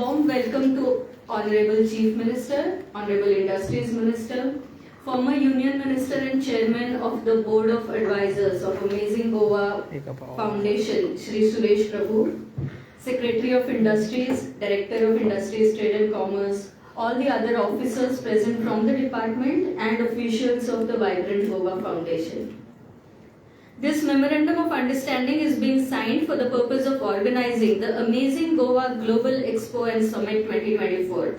warm welcome to Honorable Chief Minister, Honorable Industries Minister, former Union Minister and Chairman of the Board of Advisors of Amazing Goa Foundation, Shri Suresh Prabhu, Secretary of Industries, Director of Industries, Trade and Commerce, all the other officers present from the department and officials of the Vibrant Goa Foundation. This Memorandum of Understanding is being signed for the purpose of organizing the Amazing Goa Global Expo and Summit 2024.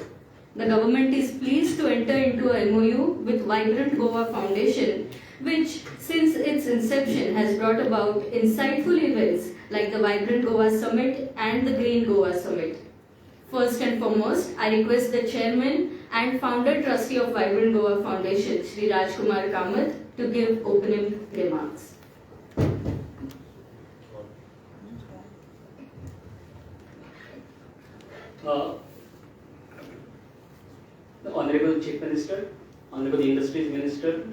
The government is pleased to enter into a MOU with Vibrant Goa Foundation, which since its inception has brought about insightful events like the Vibrant Goa Summit and the Green Goa Summit. First and foremost, I request the Chairman and Founder Trustee of Vibrant Goa Foundation, Shri Rajkumar Kamath, to give opening remarks. The Honorable Chief Minister, Honorable Industries Minister,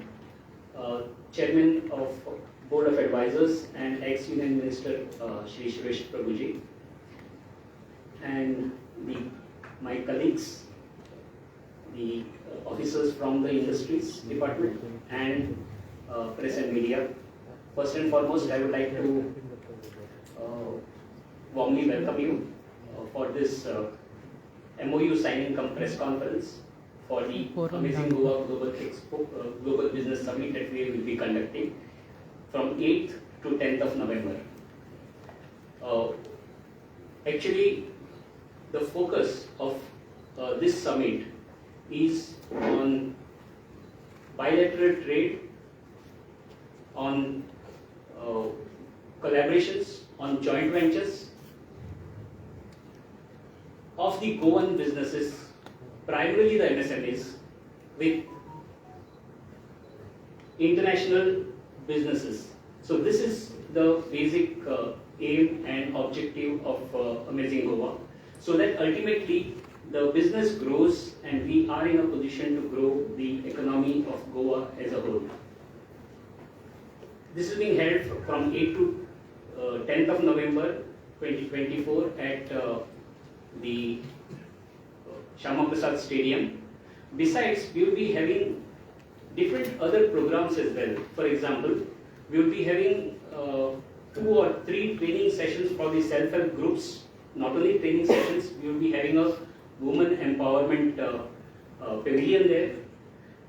Chairman of Board of Advisors and ex-Union Minister Shri Suresh Prabhuji, and my colleagues, the officers from the Industries Department and press and media. First and foremost, I would like to warmly welcome you for this MOU signing cum press conference for the Amazing Goa Global Expo, Global Business Summit that we will be conducting from 8th to 10th of November. Actually, the focus of this summit is on bilateral trade, on collaborations, on joint ventures of the Goan businesses, primarily the MSMEs, with international businesses. So this is the basic aim and objective of Amazing Goa, so that ultimately the business grows and we are in a position to grow the economy of Goa as a whole. This is being held from 8 to 10th of November 2024 at the Shama Prasad Stadium. Besides, we will be having different other programs as well. For example, we will be having 2 or 3 training sessions for the self-help groups. Not only training sessions, we will be having a woman empowerment pavilion there.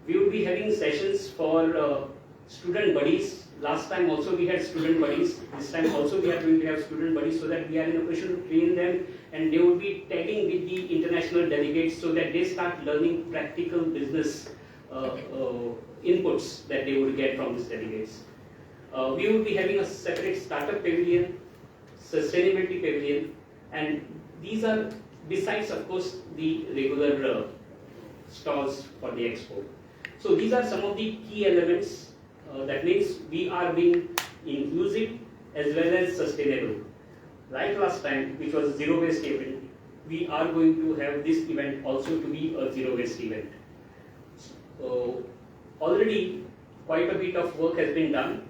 We will be having sessions for student buddies. Last time also we had student buddies. This time also we are going to have student buddies, so that we are in a position to train them, and they would be tagging with the international delegates so that they start learning practical business inputs that they would get from these delegates. We will be having a separate startup pavilion, sustainability pavilion, and these are besides, of course, the regular stalls for the expo. So these are some of the key elements. That means we are being inclusive as well as sustainable. Like last time, which was a zero waste event, we are going to have this event also to be a zero waste event. So already quite a bit of work has been done.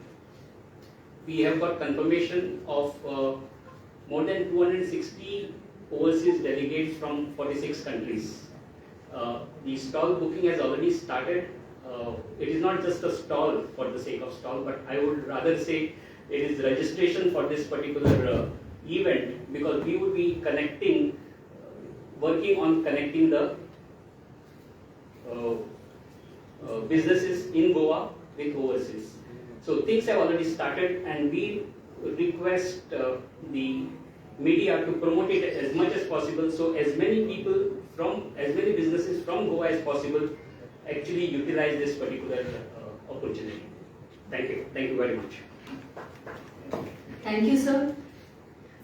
We have got confirmation of more than 260 overseas delegates from 46 countries. The stall booking has already started. It is not just a stall for the sake of stall, but I would rather say it is registration for this particular event, because we would be connecting, working on connecting the businesses in Goa with overseas. So things have already started, and we request the media to promote it as much as possible, so as many people from, as many businesses from Goa as possible actually utilize this particular opportunity. Thank you. Thank you very much. Thank you, sir.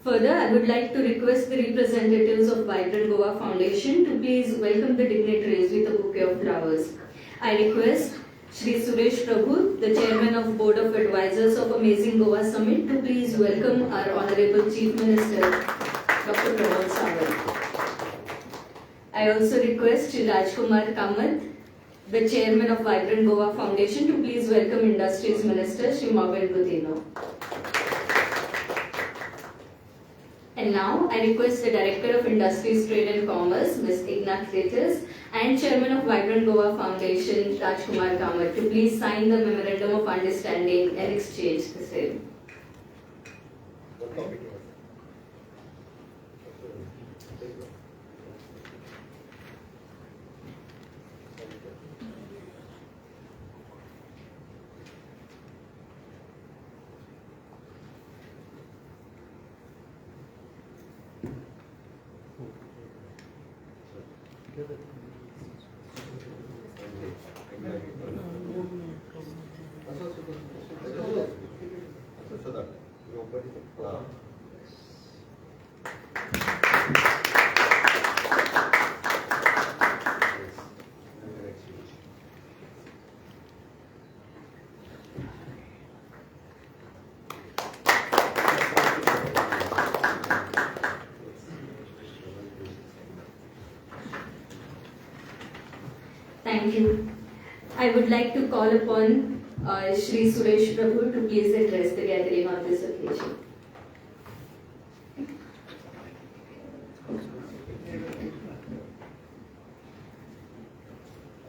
Further, I would like to request the representatives of Vibrant Goa Foundation to please welcome the dignitaries with a bouquet of flowers. I request Shri Suresh Prabhu, the Chairman of Board of Advisors of Amazing Goa Summit, to please welcome our Honorable Chief Minister, Dr. Pramod Sawant. I also request Shri Rajkumar Kamath, the Chairman of Vibrant Goa Foundation, to please welcome Industries Minister Shri Mauvin Godinho. And now I request the Director of Industries, Trade and Commerce, Ms. Igna Cletus, and Chairman of Vibrant Goa Foundation, Rajkumar Kamath, to please sign the Memorandum of Understanding and exchange the same. Thank you. I would like to call upon Shri Suresh Prabhu to please address the gathering on this occasion.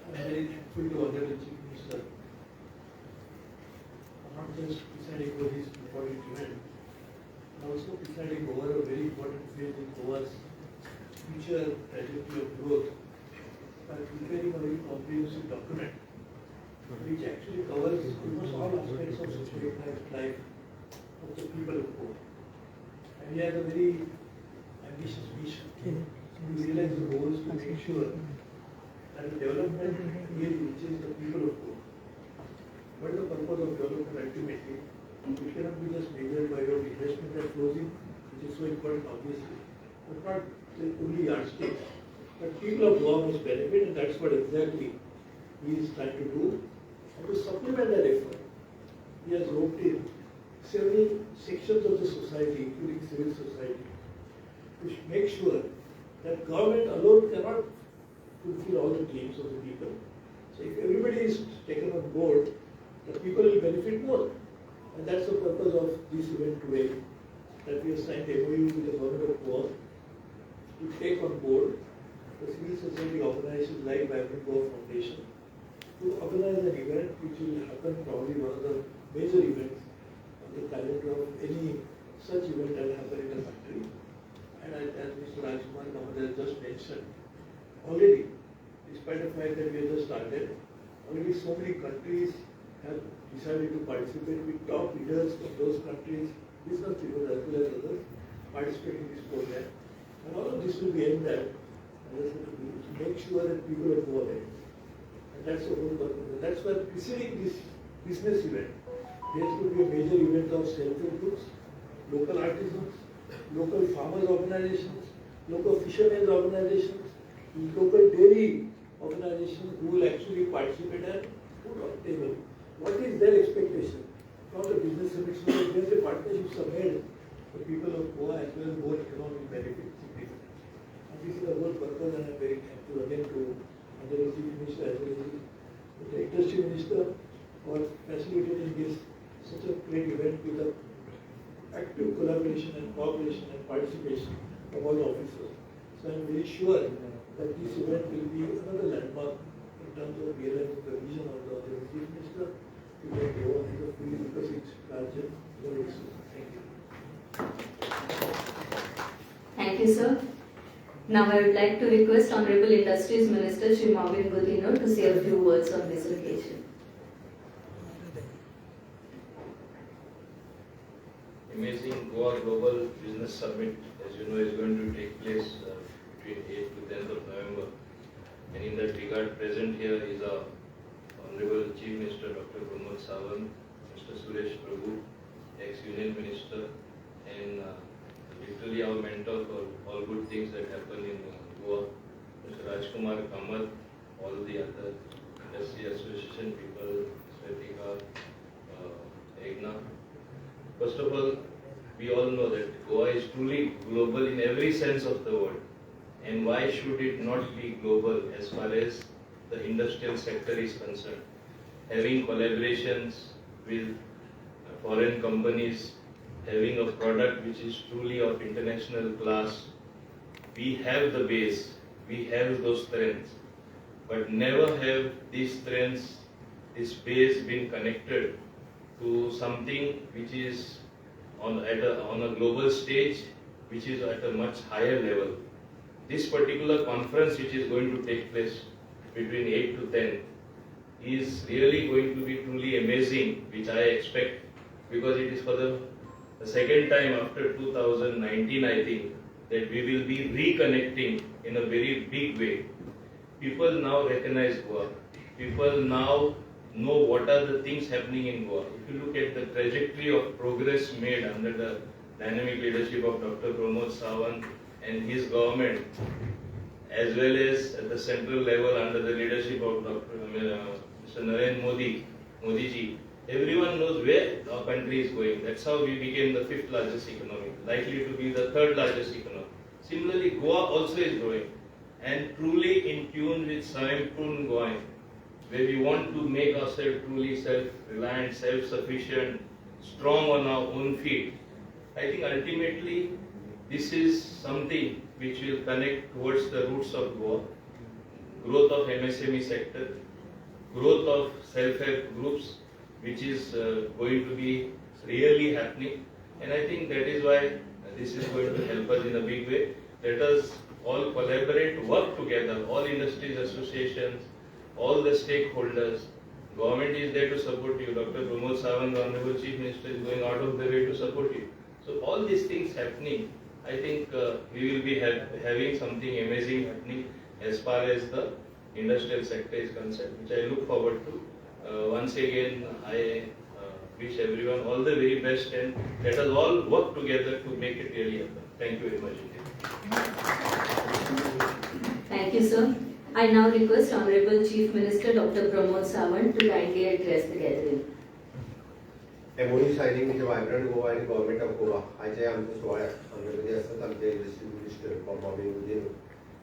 I'm very thankful to Honorable Chief Minister for not just presiding over this important event, but also presiding over a very important phase in Goa's future trajectory of growth by preparing a very comprehensive document which actually covers almost all aspects of socio-economic life of the people of Goa. And he has a very ambitious mission to realize the goals to make sure that the development really reaches the people of Goa. What is the purpose of development ultimately? It cannot be just measured by your investment that flows in, which is so important obviously, but not the only yardstick. But people of Goa must benefit, and that's what exactly he is trying to do. And to supplement that effort, he has roped in several sections of the society, including civil society, to make sure that government alone cannot fulfill all the claims of the people. So if everybody is taken on board, the people will benefit more. And that's the purpose of this event today, that we have signed MOU with the government of Goa to take on board the civil society organizations like Vibrant Goa Foundation to organize an event which will happen probably one of the major events on the calendar of any such event that happen in the country. And as Mr. Rajkumar Kamath has just mentioned, already, despite the fact that we have just started, already so many countries have decided to participate with top leaders from those countries, business people as well as others, participate in this program. And all of this will be aimed at, as I said, to make sure that people of Goa benefit. And that's the whole purpose. And that's why preceding this business event, there is to be a major event of self-help groups, local artisans, local farmers organizations, local fishermen's organizations, local dairy organizations who will actually participate and put on the table what is their expectation from the business summit, so that when the partnerships are made, the people of Goa as well as Goa economic benefit significantly. And this is the whole purpose, and I am very thankful again to the Chief Minister as well as the Industry Minister for facilitating this such a great event with the active collaboration and cooperation and participation of all the officers. So I am very sure that this event will be another landmark in terms of realizing the vision of the Chief Minister to make Goa as a fully requisite larger very soon. Thank you. Thank you, sir. Now I would like to request Honorable Industries Minister Shri Mauvin Godinho to say a few words on this occasion. Amazing Goa Global Business Summit, as you know, is going to take place between 8th to 10th of November. And in that regard, present here is our Honorable Chief Minister Dr. Pramod Sawant, Mr. Suresh Prabhu, ex-Union Minister, and literally our mentor for all good things that happen in Goa, Mr. Rajkumar Kamath, all the other industry association people, Swetika, Egna. First of all, we all know that Goa is truly global in every sense of the word. And why should it not be global as far as the industrial sector is concerned? Having collaborations with foreign companies having a product which is truly of international class. We have the base, we have those strengths, but never have these strengths, this base been connected to something which is on a global stage, which is at a much higher level. This particular conference, which is going to take place between 8 to 10, is really going to be truly amazing, which I expect, because it is for the second time after 2019, I think, that we will be reconnecting in a very big way. People now recognize Goa. People now know what are the things happening in Goa. If you look at the trajectory of progress made under the dynamic leadership of Dr. Pramod Sawant and his government, as well as at the central level under the leadership of Mr. Narendra Modi, Modi ji, everyone knows where our country is going. That's how we became the 5th largest economy, likely to be the 3rd largest economy. Similarly, Goa also is growing and truly in tune with Swayampurn Goa, where we want to make ourselves truly self-reliant, self-sufficient, strong on our own feet. I think ultimately this is something which will connect towards the roots of Goa, growth of MSME sector, growth of self-help groups, which is going to be really happening. And I think that is why this is going to help us in a big way. Let us all collaborate, work together, all industries, associations, all the stakeholders. Government is there to support you. Dr. Pramod Sawant, the Honorable Chief Minister, is going out of the way to support you. So all these things happening, I think we will be having something amazing happening as far as the industrial sector is concerned, which I look forward to. Once again, I wish everyone all the very best, and let us all work together to make it really happen. Thank you very much indeed. Thank you, sir. I now request Honorable Chief Minister Dr. Pramod Sawant to kindly address the gathering. MOU signing with Vibrant Goa and Government of Goa आयच्या आमच्या सुवाळ्याक आमचे मदीं आसात आमचे industry minister Bobby Godinho,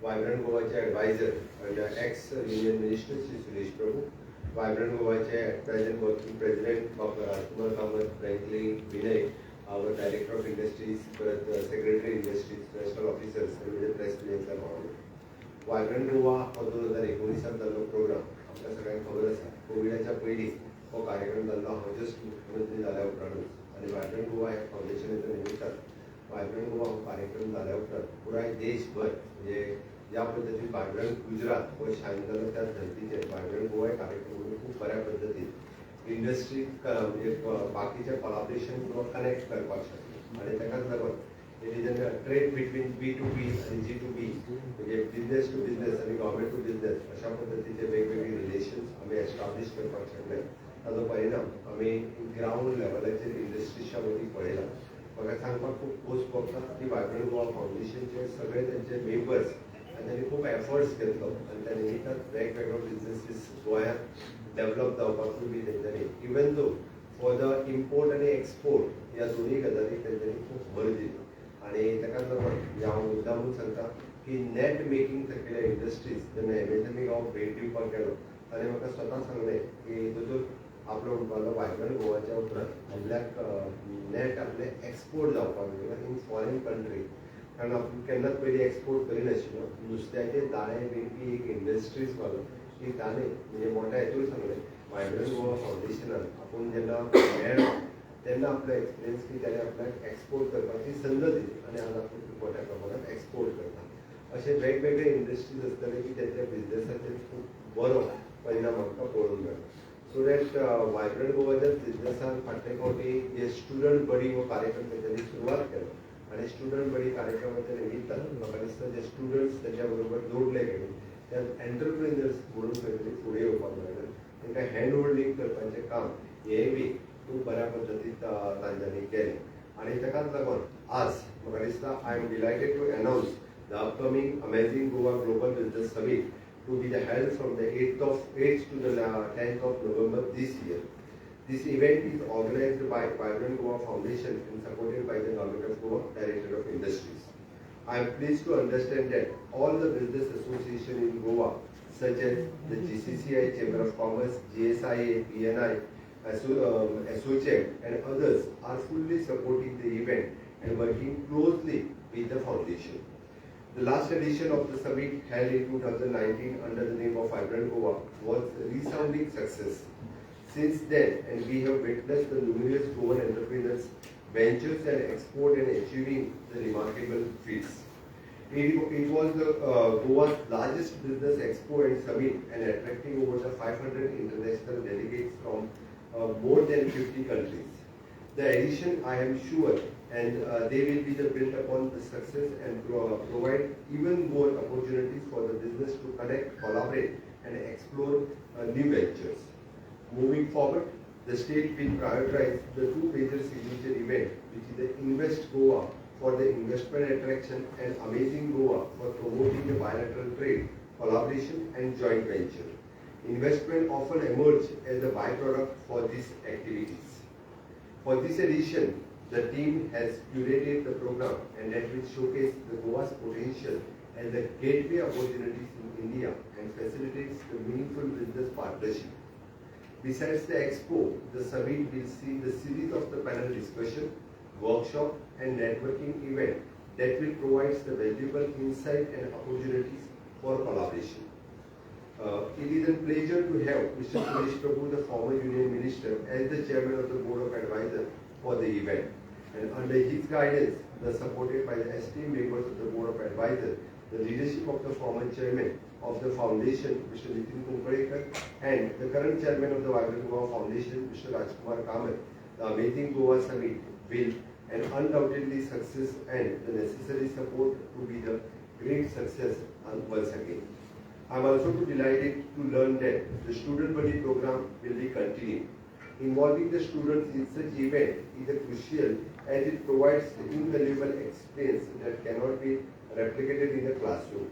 vibrant गोवाचे adviser and ex union minister Shri Suresh Prabhu, Vibrant गोवाचे at present working president doctor Rajkumar Kamat, Franklin Vinay, our director of industries, परत सेक्रेटरी इंडस्ट्रीज, नॅशनल ऑफिसर्स आनी म्हणजे प्रेस मिडियाच्या भावांनी. वायब्रंट गोवा हो 2019 जाल्लो programme आमकां सगळ्यांक खबर आसा. कोविडाच्या पयलीं हो कार्यक्रम जाल्लो, हांव जस्ट मुख्यमंत्री जाल्या उपरांतूच, आनी वायब्रंट गोवा ह्या फावंडेशनाच्या निमित्तान वायब्रंट गोवा हो कार्यक्रम जाल्या उपरांत पुराय देशभर म्हणजे ज्या पद्दतीन वायब्रंट गुजरात हो शायन जालो त्या धर्तीचेर वायब्रंट गोवा कार्यक्रम म्हणून खूब बऱ्या पद्दतीन इंडस्ट्री म्हणजे बाकीचे कोलाबरेशन किंवा कनेक्ट करपाक शकता. आनी ताकाच लागून it is a trade between B2B आनी G2B, म्हणजे बिजनेस टू बिजनेस आनी गव्हर्मेंट टू बिजनेस अशा पद्दतीचे वेगवेगळे रिलेशन्स आमी एस्टाब्लीश करपाक शकले. ताजो परिणाम आमी ग्रावंड लेवलाचेर इंडस्ट्रीच्या मदीं पळयला. म्हाका सांगपाक खूब खोस भोगता की वायब्रंट गोवा फावंडेशनचे सगळे तेंचे मेंबर्स आनी तांणी खूब एफर्ट्स घेतलो आनी त्या निमित्तान वेगवेगळ्यो बिजनेसीस गोंयांत डेवलप जावपाकूय बी तेंच्यांनी even though for the import आनी एक्सपोर्ट ह्या दोनूय गजालीक तेंच्यांनी खूब भर दिली. आनी ताकाच लागून हांव मुद्दामून सांगता की नॅट मेकिंग सारकेल्या इंडस्ट्रीज जेन्ना एमएसएमईक हांव भेट दिवपाक गेलो ताणें म्हाका स्वता सांगलें की दोतोर आपलो म्हणपाचो वायब्रंट गोवाच्या उपरांत आपल्याक नॅट आपलें एक्सपोर्ट जावपाक लागला इन फॉरेन कंट्री, कारण आपूण केन्नाच पयलीं एक्सपोर्ट करिनाशिल्लो. नुस्त्याचे दाळे विणपी एक इंडस्ट्रीज वालो की ताणें म्हणजे मोठ्या हेतून सांगलें वायब्रंट गोवा फावंडेशनान आपूण जेन्ना मेळ्ळो तेन्ना आपलो एक्सपिरियन्स की ताणें आपल्याक एक्सपोर्ट करपाची संद दिली आनी आज आपूण खूब मोठ्या प्रमाणात एक्सपोर्ट करता. अशे वेगवेगळे इंडस्ट्रीज आसतले की तेंच्या बिजनेसाचेर खूब बरो परिणाम आमकां पळोवंक मेळ्ळो. सो that vibrant गोवाच्या बिजनेसान फाटले फावटी जे स्टुडंट बडी हो कार्यक्रम तेंच्यांनी सुरवात केलो आनी स्टुडंट बडी कार्यक्रमाच्या निमित्तान म्हाका दिसता जे स्टुडंट्स तेंच्या बरोबर जोडले गेले त्या एंटरप्रिन्युअर्स म्हणून खंय तरी फुडें येवपाक मेळटा. तांकां हँड होल्डींग करपाचें काम हेंय बी खूब बऱ्या पद्दतीन तांच्यांनी केलें. आनी ताकाच लागून आज म्हाका दिसता I am delighted to announce the upcoming Amazing Goa Global Business Summit to be held from the 8th to the 10th of November this year. This event is organized by Vibrant Goa Foundation and supported by the Government of Goa, Directorate of Industries. I am pleased to understand that all the business associations in Goa, such as the GCCI, Chamber of Commerce, GSIA, BNI, ASSOCHAM and others are fully supporting the event and working closely with the foundation. The last edition of the summit, held in 2019 under the name of Vibrant Goa, was a resounding success. Since then, and we have witnessed the numerous Goan entrepreneurs ventures and export and achieving the remarkable feats. It was the Goa's largest business expo and summit, and attracting over the 500 international delegates from more than 50 countries. The edition, I am sure, and they will be the built upon the success and provide even more opportunities for the business to connect, collaborate, and explore new ventures. Moving forward, the state will prioritize the two major signature events, which is the Invest Goa for the investment attraction and Amazing Goa for promoting the bilateral trade, collaboration and joint venture. Investment often emerge as a byproduct for these activities. For this edition, the team has curated the program and that will showcase the Goa's potential as the gateway opportunities in India and facilitates the meaningful business partnership. Besides the expo, the summit will see the series of the panel discussion, workshop and networking event that will provide the valuable insight and opportunities for collaboration. It is a pleasure to have Mr. Suresh Prabhu, the former Union Minister, as the Chairman of the Board of Advisors for the event. And under his guidance, the supported by the esteemed members of the Board of Advisors, the leadership of the former Chairman of the Foundation, Mr. Nitin Kunkalekar, and the current Chairman of the Vibrant Goa Foundation, Mr. Rajkumar Kamath, the Amazing Goa Summit will and undoubtedly success and the necessary support to be the great success once again. I am also delighted to learn that the Student Buddy program will be continued. Involving the students in such event is a crucial as it provides the invaluable experience that cannot be replicated in the classroom.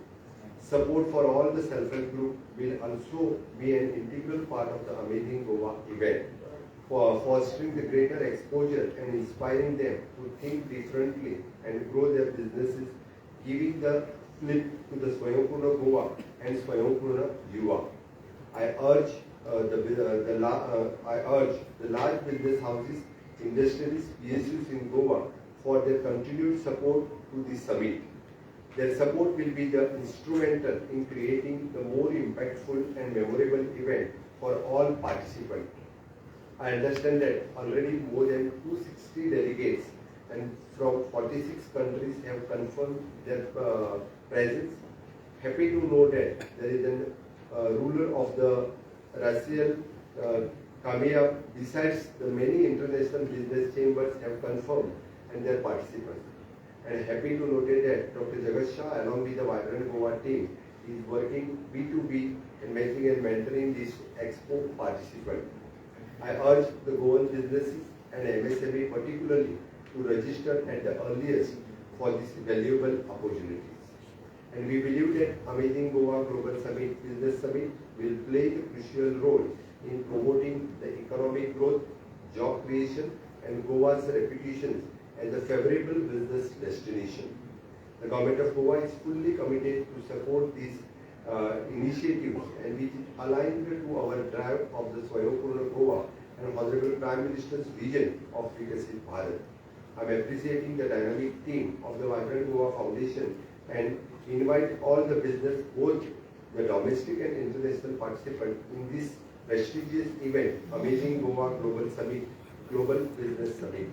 Support for all the self-help group will also be an integral part of the Amazing Goa event, for fostering the greater exposure and inspiring them to think differently and grow their businesses, giving the flip to the Swayampurna Goa and Swayampurna Yuva. I urge the large business houses, industries, PSUs in Goa for their continued support to this summit. Their support will be the instrumental in creating the more impactful and memorable event for all participants. I understand that already more than 260 delegates and from 46 countries have confirmed their presence. Happy to know that there is a ruler of the Racial Kamia, besides the many international business chambers have confirmed and their participants. And happy to note that Dr. Jagat Shah, along with the Vibrant Goa team, is working B2B and matching and mentoring this expo participant. I urge the Goan businesses and MSME particularly to register at the earliest for these valuable opportunities. And we believe that Amazing Goa Global Summit Business Summit will play the crucial role in promoting the economic growth, job creation, and Goa's reputation as a favorable business destination. The Government of Goa is fully committed to support these initiatives and which is aligned to our drive of the Swayampurna Goa and Honorable Prime Minister's vision of Vikasit Bharat. I am appreciating the dynamic team of the Vibrant Goa Foundation and invite all the business, both the domestic and international participants in this prestigious event, Amazing Goa Global Summit, Global Business Summit.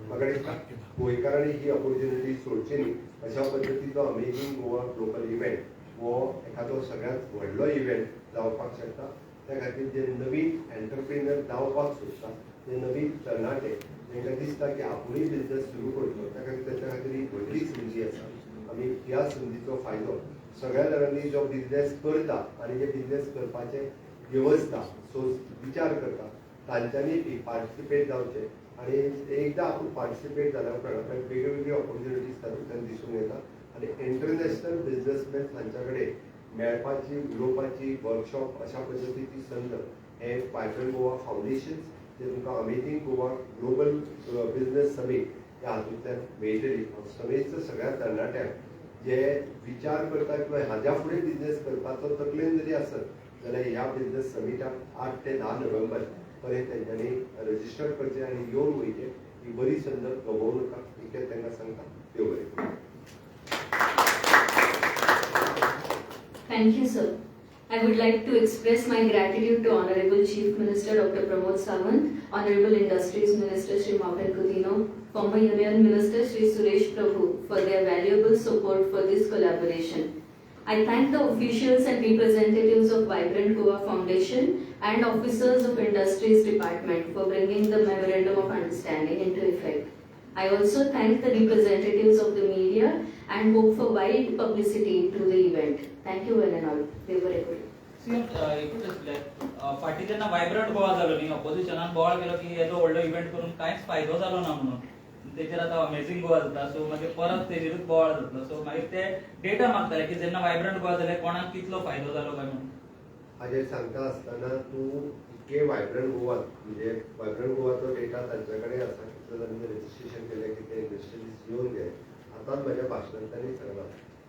म्हाका दिसता गोंयकारांनी ही opportunity सोडची न्ही. अशा पद्दतीचो amazing Goa global event हो एखादो सगळ्यांत व्हडलो इव्हेंट जावपाक शकता. त्या खातीर जे नवीन एंटरप्रिनर जावपाक सोदता, जे नवीन तरणाटे तांकां दिसता की आपुणूय बिजनेस सुरू करचो, त्या खातीर ताच्या खातीर ही व्हडली संदी आसा. आमी ह्या संदीचो फायदो सगळ्या जाणांनी जो बिजनेस करता आनी जे बिजनेस करपाचे वेवस्था सो विचार करता तांच्यांनी पार्टिसिपेट जावचें आनी एकदां आपूण पार्टिसिपेट जाल्या उपरांत आपल्याक वेगळ्यो वेगळ्यो ऑपॉर्च्युनिटीज तातूंतल्यान दिसून येता आनी इंटरनॅशनल बिजनेसमॅन हांच्या कडेन मेळपाची, उलोवपाची, वर्कशॉप अशा पद्दतीची संद हे वायब्रंट गोवा फावंडेशन जे तुमकां amazing Goa global business summit ह्या हातूंतल्यान मेळटली. हांव समेस्त सगळ्या तरणाट्यांक जे विचार करता किंवा हाज्या फुडें बिजनेस करपाचो तकलेन जरी आसत जाल्यार ह्या बिजनेस समिटाक 8 ते 10 नोव्हेंबर पर्यंत तेंच्यांनी रजिस्टर करचें आनी येवन वयचें. ही बरी संद गमोवं नाका इतलें तांकां सांगता. देव बरें करूं. Thank you, sir. I would like to express my gratitude to Honorable Chief Minister Dr. Pramod Sawant, Honorable Industries Minister Shri Mauvin Godinho, former Union Minister Shri Suresh Prabhu for their valuable support for this collaboration. I thank the officials and representatives of Vibrant Goa Foundation and officers of Industries Department for bringing the Memorandum of Understanding into effect. I also thank the representatives of the media and hope for wide publicity to the event. Thank you one and all. They were able. CM एकूच आसलें, फाटीं जेन्ना vibrant Goa जालो न्ही, ऑपोजिशनान बोवाळ केलो की येदो व्हडलो इव्हेंट करून कांयच फायदो जालो ना म्हणून. तेचेर आतां अमेझींग गोवा जाता, सो मागीर परत तेजेरूच बोवाळ जातलो. सो मागीर ते डेटा मागताले की जेन्ना वायब्रंट गोवा जाले कोणाक कितलो फायदो जालो काय म्हणून. हाजेर सांगता आसतना तूं इतके वायब्रंट गोवा म्हणजे वायब्रंट गोवाचो डेटा तांच्या कडेन आसा, कितलो जाणांनी रजिस्ट्रेशन केलें, कितले इंडस्ट्रीज येवन गेले. आतांच म्हज्या भाशणांत तांणी सांगलां,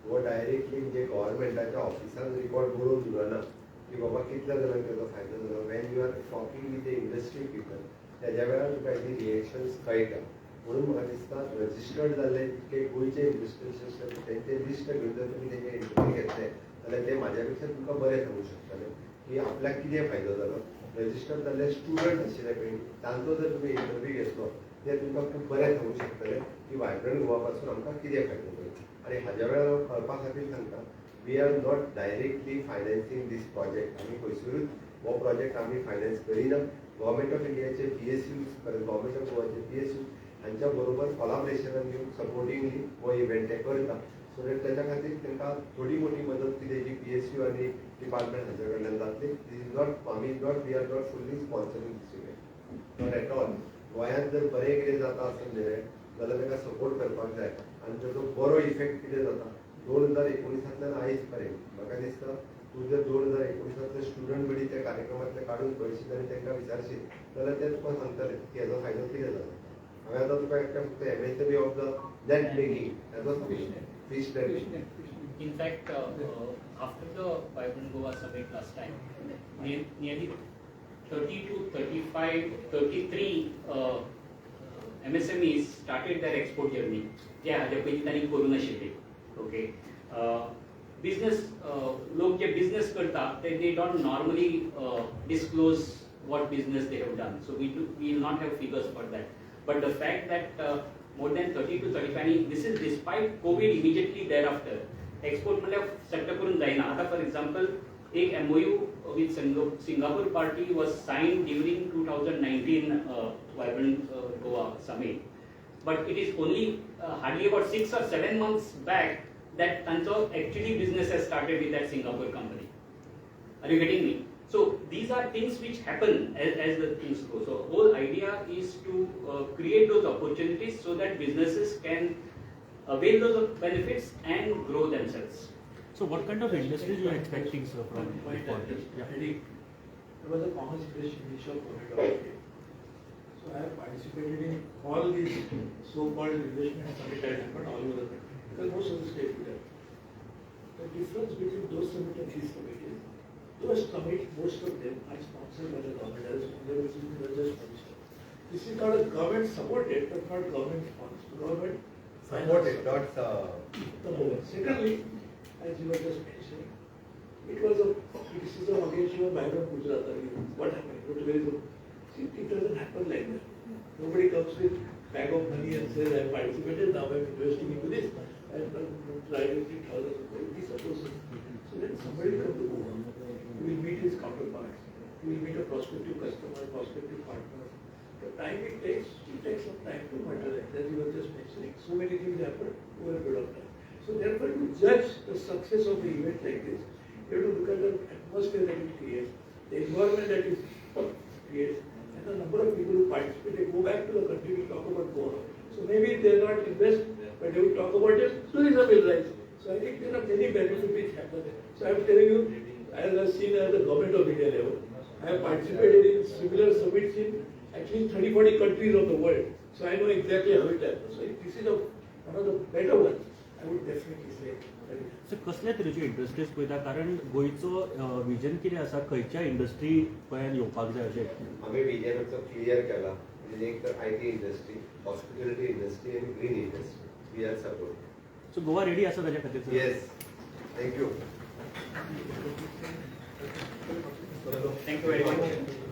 हो डायरेक्टली म्हणजे गव्हर्मेंटाच्या ऑफिसान रिकॉर्ड बरोवन उरना की बाबा कितल्या जाणांक तेजो फायदो जालो. When you are talking with the industry people तेज्या वेळार तुका ती रिएक्शन्स कळटा. म्हणून म्हाका दिसता रजिस्टर्ड जाल्ले जितके गोंयचे इंडस्ट्रीज आसता तेंचे लिस्ट घेवन जर तुमी तेंचे इंटरव्यू घेतले जाल्यार ते म्हाज्या पेक्षा तुमकां बरें सांगूं शकतले की आपल्याक कितें फायदो जालो. रजिस्टर्ड जाल्ले स्टुडंट आशिल्ले पळय तांचो जर तुमी इंटरव्यू घेतलो ते तुमकां खूब बरें सांगूं शकतले की वायब्रंट गोवा पासून आमकां कितें फायदो जालो. आनी हाज्या वेळार हांव कळपा खातीर सांगता, we are not directly financing this project. आमी खंयसरूच हो प्रोजेक्ट आमी फायनान्स करिना. गव्हर्मेंट ऑफ इंडियाचे पी एस यूज, परत गव्हर्मेंट ऑफ गोवाचे पी एस यूज हांच्या बरोबर कोलाबरेशनान घेवन सपोर्टिंगली हो इव्हेंट ते करता. सो that तेच्या खातीर तांकां थोडी मोटी मदत कितें जी पी एस यू आनी डिपार्टमेंट हांच्या कडल्यान जातली. This is not, आमी not, we are not fully sponsoring this event, not at all. गोंयांत जर बरें कितें जाता आसत न्ही जाल्यार ताका सपोर्ट करपाक जाय आनी ताचो बरो इफेक्ट कितें जाता 2019 आयज पर्यंत म्हाका दिसता तूं जर 2019 स्टुडंट बडी त्या कार्यक्रमांतले काडून पळयशीत आनी तांकां विचारशीत जाल्यार ते तुका सांगतले की हेजो फायदो कितें जाता. हांवें आतां तुका एकट्या फक्त MSME of the net making हेजो fish net. In fact, after the Vibrant Goa Summit last time, nearly 30 to 35, 33 MSMEs started their export journey. जे हाज्या पयलीं तांणी करूं नाशिल्ली. ओके, बिजनेस लोक जे बिजनेस करता ते they don't normally disclose what business they have done. So we will not have figures for that. But the fact that more than 30 to 35, and this is despite COVID immediately thereafter, export म्हणल्यार सट्ट करून जायना. आतां for example एक MOU with Singapore party was signed during 2019 Vibrant Goa Summit. But it is only hardly about 6 or 7 months back that तांचो actually business has started with that Singapore company. Are you getting me? So these are things which happen as the things go. So whole idea is to create those opportunities so that businesses can avail those benefits and grow themselves. So what kind of industries you are expecting, sir, from the quarter? Yeah. There was a commerce industry minister of Government of India. So I have participated in all these so-called investment summits that happened all over the country, because most of the states do that. The difference between those summits and these summits is, those summits, most of them are sponsored by the government, as just mentioned. This is not a government supported, but not government sponsored. Government supported, not. Secondly, as you were just mentioning, it was a criticism against your Vibrant Gujarat. What happened? See, it doesn't happen like that. Nobody comes with bag of money and says, I participated, now I am investing into this, and try to see thousands of crores. These are processes. So then somebody will come to Goa, he will meet his counterparts, he will meet a prospective customer, prospective partner. The time it takes some time to materialize. As you were just mentioning, so many things happen over a period of time. So therefore, to judge the success of the event like this, you have to look at the atmosphere that it creates, the environment that it creates, and the number of people who participate. They go back to the country to talk about Goa. So maybe they are not invest, but they will talk about it. Tourism will rise. So I think there are many benefits which happen. So I am telling you, as I have seen at the Government of India level, I have participated in similar summits in at least 30-40 countries of the world. So I know exactly how it happens. So this is one of the better ones. I would definitely say that it so कसल्या तरेच्यो industries पळयता, कारण गोंयचो vision कितें आसा, खंयच्या industry गोंयांत येवपाक जाय अशें? आमी विजन आमचो क्लियर केला, म्हणजे एक तर IT industry, hospitality industry आनी green industry we are support. So Goa ready आसा ताच्या खातीर sir? Yes, thank you. Thank you very much.